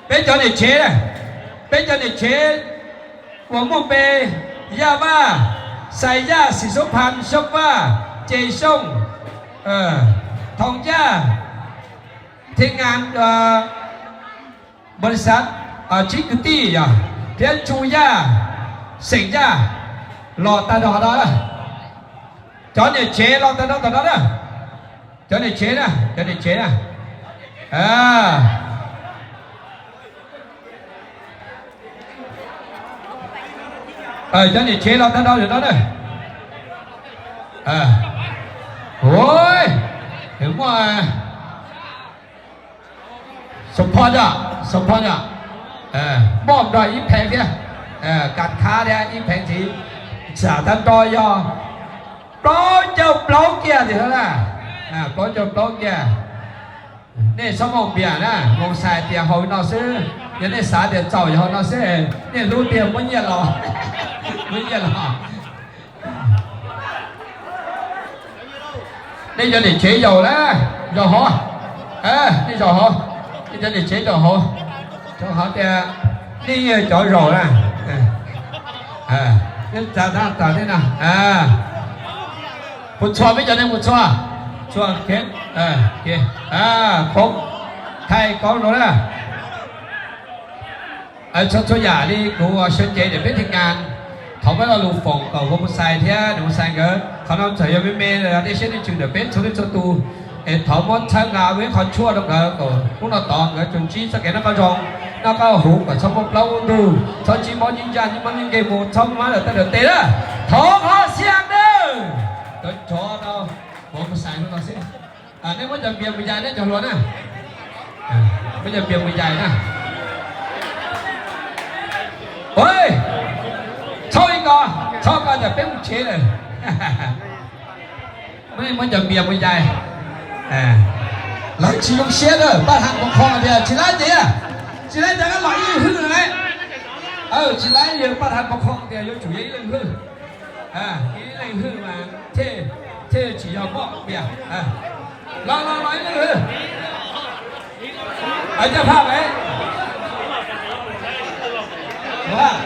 Peb cov niam tsev, peb cov niam tsev uas muaj npe: Yaj Vaj, Xais Yaj, Xis Xub Phas, Xyoob Vaj, Ces Xyooj, Thoo Yaj, Thib Nkas, Npau Li Xav, Tsib Kwv Tij yog, thiab Tsu Yaj, Xeem Yaj, los tag nrho no. Cov niam tsev los tag nrho tom no na. Cov niam tsev na, cov niam tsev na. Cov niam tsev los tag nrho no na. Muaj support, support, muaj nrog ib pheej thiab, kam khab thiab ib pheej ntxiv. Xam tag nrho yog plaub caug plaub kiag tiag na. Plaub caug plaub kiag. Nej txhob mus npias na, mus xav tias haus no xwb. Yog nej xav tias txaus yog haus no xwb, nej hlub tiag muab nyiaj los, muab nyiaj los. Nej cov niam tsev zaum na, zaum hauv, nej zaum hauv, nej cov niam tsev zaum hauv, rau qhov tias nej yog cov zaum na. Mus txhua, peb cov neeg mus txhua, txhua, khoov, thaij koob rau na. Txhua txhua yam li kuv ua siab ntev ntawm peb Thib Nkas, thov peb lo lus foom kom Vauv Mus Xais thiab Nus Mus Xais nkawd, qhov no txawm yog me me los yog dej siab dej ntsws ntawm peb txhua leej txhua tus, es thov muab txhawb nqa ua ib qho tshuaj rau nkawd kom hnub no tod nkawd tsuas ntsib txoj kev noj qab zoo, noj qab huv, kom txhob muaj plaub muaj ntug, txhob ntsib mob ntsib ntsaj, ntsib mob ntsib nkeeg, mus txhob muab lawm tej lawm tes na. Thov qhov xiab na. Cov tsov no, Vauv Mus Xais hnub no xwb. Nej muab cov npias mus yais nej cov hluas na. Muab cov npias mus yais na. Ua, txhob ib ko, txhob ko cas peb mus tsev lawm. Muab cov npias mus yais. Lawv tsis zoo siab na, Paj Thas Pov Qhoo tias tsis laib tias, tsis laib tias koj los ib leeg hwj no ne. Tsis laib, yog Paj Thas Pov Qhoo tias yuav tsum yog ib leeg hwj. Ib leeg hwj mas thiaj, thiaj tsis yog poj npias. Los los los ib leeg hwj. Coj phaj mas.